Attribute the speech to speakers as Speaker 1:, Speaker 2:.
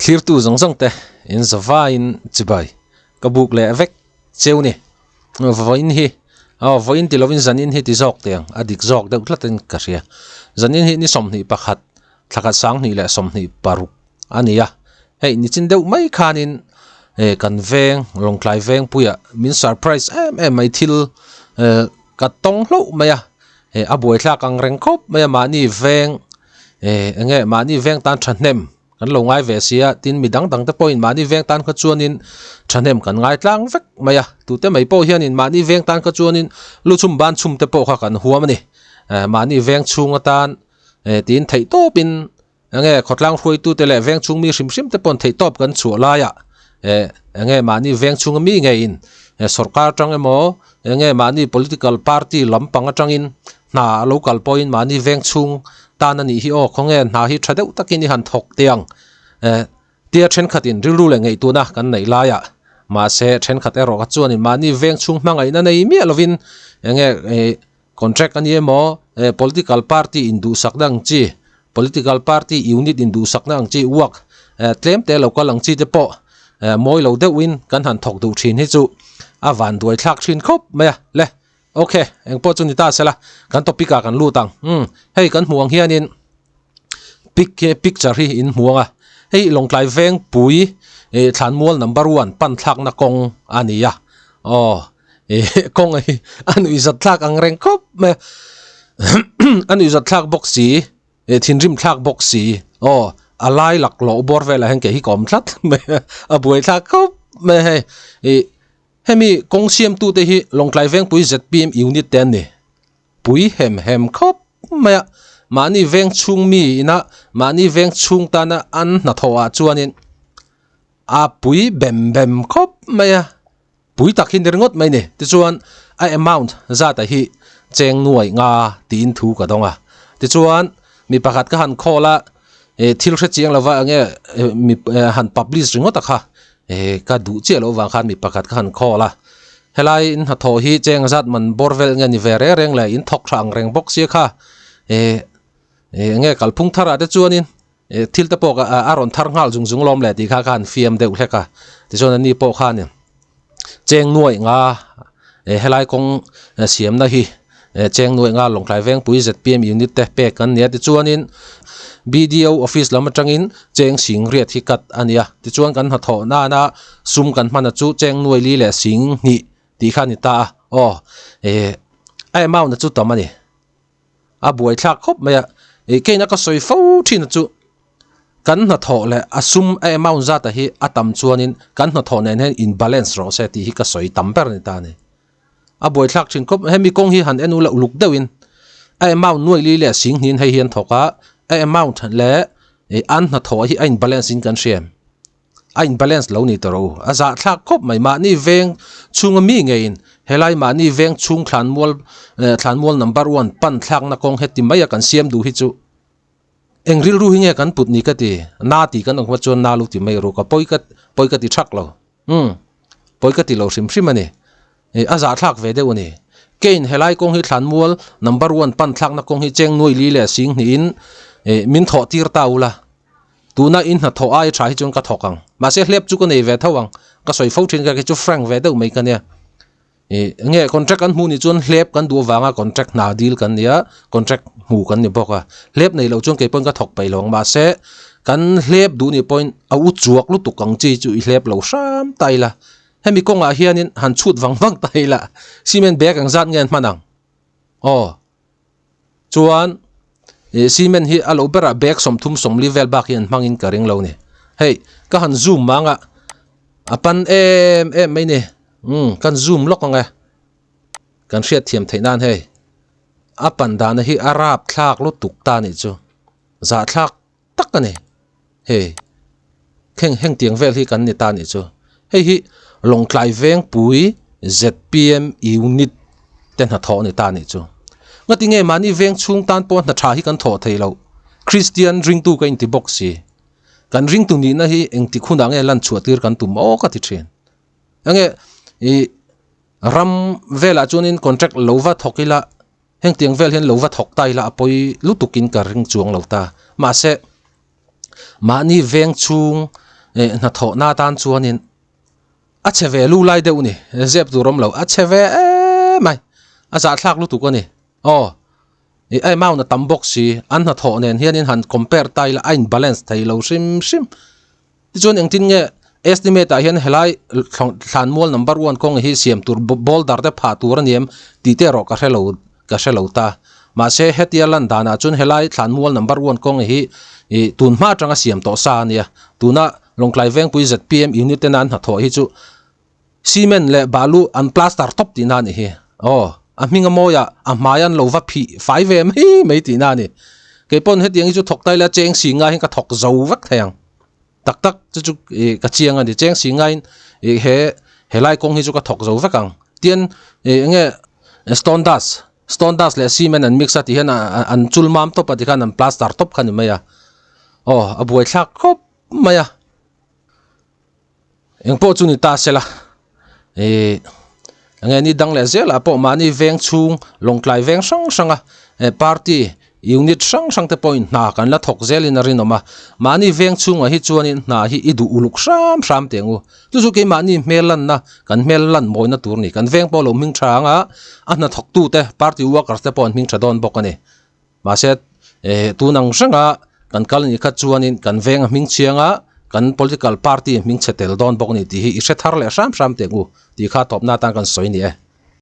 Speaker 1: Thlirtu zawng zawng te in zavaiin chibai ka buk leh vek cheu ni. Vawiin hi aw vawiin ti lovin zanin hi ti zawk teh ang a dik zawk deuh tlatin ka hria. Zanin hi ni 21 thlakhat 2026 a ni a, hei nichin deuh mai khanin eh kan veng Lawngtlai Vengpuiah min surprise em em mai thil eh ka tawng hlauh mai a, eh a buaithlak ang reng khawp mai a mahni veng eh eng nge mahni veng tan thahnem kan lo ngai ve sia tin mi dang dang te pawhin mahni veng tan kha chuanin thahnem kan ngai tlang vek mai a, tute mai pawh hianin mahni veng tan kha chuanin lu chhum ban chhum te pawh kha kan huam a ni, eh mahni veng chhung atan eh tiin theih tawpin Enge khawtlang hruaitute leh veng chhung mi hrim hrim te pawn theihtawp kan chhuah laiah eh enge mahni veng chhunga mi ngeiin eh sorkar atang emaw enge mahni political party lampang atangin hna a lo kal pawhin mahni veng chhung tan a nih hi aw khawnge hna hi tha deuh takin i han thawk teh ang eh tia thenkhatin rilru leh ngaihtuahna kan neih laiah mahse thenkhat erawh kha chuanin mahni veng chhung hmangaihna nei miah lovin enge eh Contract a ni emaw, eh political party induhsakna ang chi, political party unit induhsakna ang chi work eh tlem te lo kal ang chi te pawh eh mawi lo deuhin kan han thawk duh thin hi chu a van duai thlak thin khawp mai a le. Ok, engpawh chu ni ta sela kan topic ah kan lut ang. Umm hei kan hmuh ang hianin pic hi picture hi in hmu ang a, hei Lawngtlai Vengpui eh Thlanmual number one pan thlakna kawng a ni a, aw. Eh kawng hi a nuih zat thlak ang reng khawp mai a a nuih zat thlak bawk si eh thinrim thlak bawk si aw a lai lak lawh bawr velah hian kei hi ka awm tlat mai a a buai thlak khawp mai a hei ih hemi kawng siamtu te hi Lawngtlai Vengpui zpm unit te an ni pui hem hem khawp mai a mahni veng chhung mi ina mahni veng chhung tana an hnathawh ah chuanin a pui bem bem khawp mai a. Pui tak hi ni ringawt mai ni. Tichuan, a amount zata hi cheng nuai nga tiin thu ka dawng a. Tichuan, mi pakhat ka han call a, eh thil hre chiang lova enge mi han publish ringawt a kha, eh ka duh chiah loh vang khan mi pakhat ka han call a. Helai in hnathawh hi cheng zat man bawr vel nge ni ve reng reng le, in thawk tha ang reng bawk sia kha, eh enge kalphung tharah te chuanin Eh thil te pawh a rawn thar nghal zung zung lawm le tih kha khan fiam deuh hlek a, tichuan ani pawh khanin cheng nuaih nga eh helai kawng siamna hi eh cheng nuaih nga Lawngtlai Vengpui zpm unit te pek an ni a, tichuanin BDO office lam atangin cheng sing riat hi cut a ni a, tichuan kan hnathawh nana sum kan hman a chu cheng nuaih li leh sing hnih tih kha a ni ta a, aw eh a amount a chu tam a ni. A buaithlak khawp mai a, ih keina ka sawi fo thin a chu kan hnathawh leh a sum a amount zat a hi a tam chuanin kan hnathawh nen hian in balance rawh se tih hi ka sawi tam ber a ni ta a ni. A buaithlak thin khawp hemi kawng hi han en ula uluk deuhin a amount nuaih li leh sing hnin hei hian thawk a, a amount leh ih an hnathawh hi a in balance in kan hria em? A in balance lo ni tawh rawh u. A zahthlak khawp mai. Mahni veng chhunga mi ngeiin helai mahni veng chhung thlanmual eh thlanmual number one pan thlakna kawng heti mai a kan siam duh hi chu eng rilru hi nge kan put ni ka ti. Na tih kan awm kha chuan na lo ti mai rawh ka pawi ka pawi ka ti thak lo. Umm pawi ka ti lo hrim hrim a ni. Eh a zahthlak ve deuh a ni. Kein helai kawng hi thlanmual number one pan thlakna kawng hi cheng nuai li leh sing hnihin eh min thawh tir ta ula. Tuna in hnathawh ai tha hi chuan ka thawk ang. Mahse hlep chu ka nei ve tho ang. Ka sawi fo thin ka khi chu frank ve deuh mai ka nia. Ih nge contract kan hmuh nih chuan hlep kan duh avanga contract hna deal kan nia, contract hmu kan ni bawk a. Hlep nei loh chuan kei pawhin ka thawk peih lo ang. Mahse kan hlep duh nih pawhin a u chuak lutuk ang chi chu i hlep lo hram ta ila. Hemi kawngah hianin han chhut vang vang ta ila. Cement bag ang zat nge an hman ang? Aw. Chuan ih cement hi a lo berah bag 30 sawmli vel bak hi an hmangin ka ring lo ni. Hei ka han zoom mang a, a pan em em mai ni. Umm kan zoom lawk ang e. Kan hriat thiam theih nan hei. A pan dana hi a rap thlak lutuk ta nih chu. Zahthlak tak a ni. Hei heng heng tiang vel hi kan ni ta nih chu. Hei hi Lawngtlai Vengpui zpm unit te hnathawh a ni ta nih chu. Ngati nge mahni veng chhung tan pawh hna tha hi kan thawh thei loh. Kristian ringtu ka inti bawk si. Kan ringtu nihna hi engtik hunah nge lan chhuah tir kan tum aw ka ti thin. Enge ih ram velah chuanin contract lo va thawk ila Heng tiang vel hian lo va thawk ta ila a pawi lutukin ka ring chuang lo ta. Mahse, mahni veng chhung Hnathawhna atan chuanin a chhe ve lu lai deuh a ni, zep tur awm lo, a chhe ve em mai, a zahthlak lutuk a ni. Aw, ih a amount a tam bawk si, an hnathawh nen hianin han compare ta ila a in balance thei lo hrim hrim. Tichuan engtin nge estimate ah hian helai thlanmual number one kawng hi siam tur boulder te phah tur a ni em tih te erawh ka hre lo ka hre lo ta. Mahse hetia lan danah chuan helai thlanmual number one kawng hi ih tun hma atanga siam tawh sa a nia. Tuna Lawngtlai Vengpui zpm unit tena an hnathawh hi chu cement leh balu an plaster tawp tihna a nih hi. Aw, a hming a mawi a, a hmai an lo va phih fai ve mai mai tihna a ni. Keipawn hetiang hi chu thawk ta ila cheng si ngaiin ka thawk zo vek thei ang. Tak tak chu chu ih ka chiang a ni. Cheng si ngaiin ih he helai kawng hi chu ka thawk zo vek ang. Tian ih enge stone dust stone dust leh cement an mix a tih hian an chul mam tawp a tikhan an plaster tawp kha a ni mai a. Aw a buaithlak khawp mai a. Eng pawh chu ni ta se la ih enge ni dang leh zelah pawh mahni veng chhung lawngtlai veng hrang hrang a eh party unit hrang hrang te pawhin hna kan la thawk zelin a rinawm a mahni veng chhungah hi chuanin hna hi i duh uluk hram hram teh ang u chu chu keimahni hmel lanna kan hmel lan mawina tur a ni kan veng pawh lo hming tha ang a a hnathawk tute party workers te pawh an hming tha dawn bawk a ni. Mahse, tun ang hranga kan kal ni kha chuanin kan veng a hming chiang a, kan political party a hming chhe tel dawn bawk a ni tih hi i hre thar leh hram hram teh ang u tih kha tawpna atan kan sawi a ni e.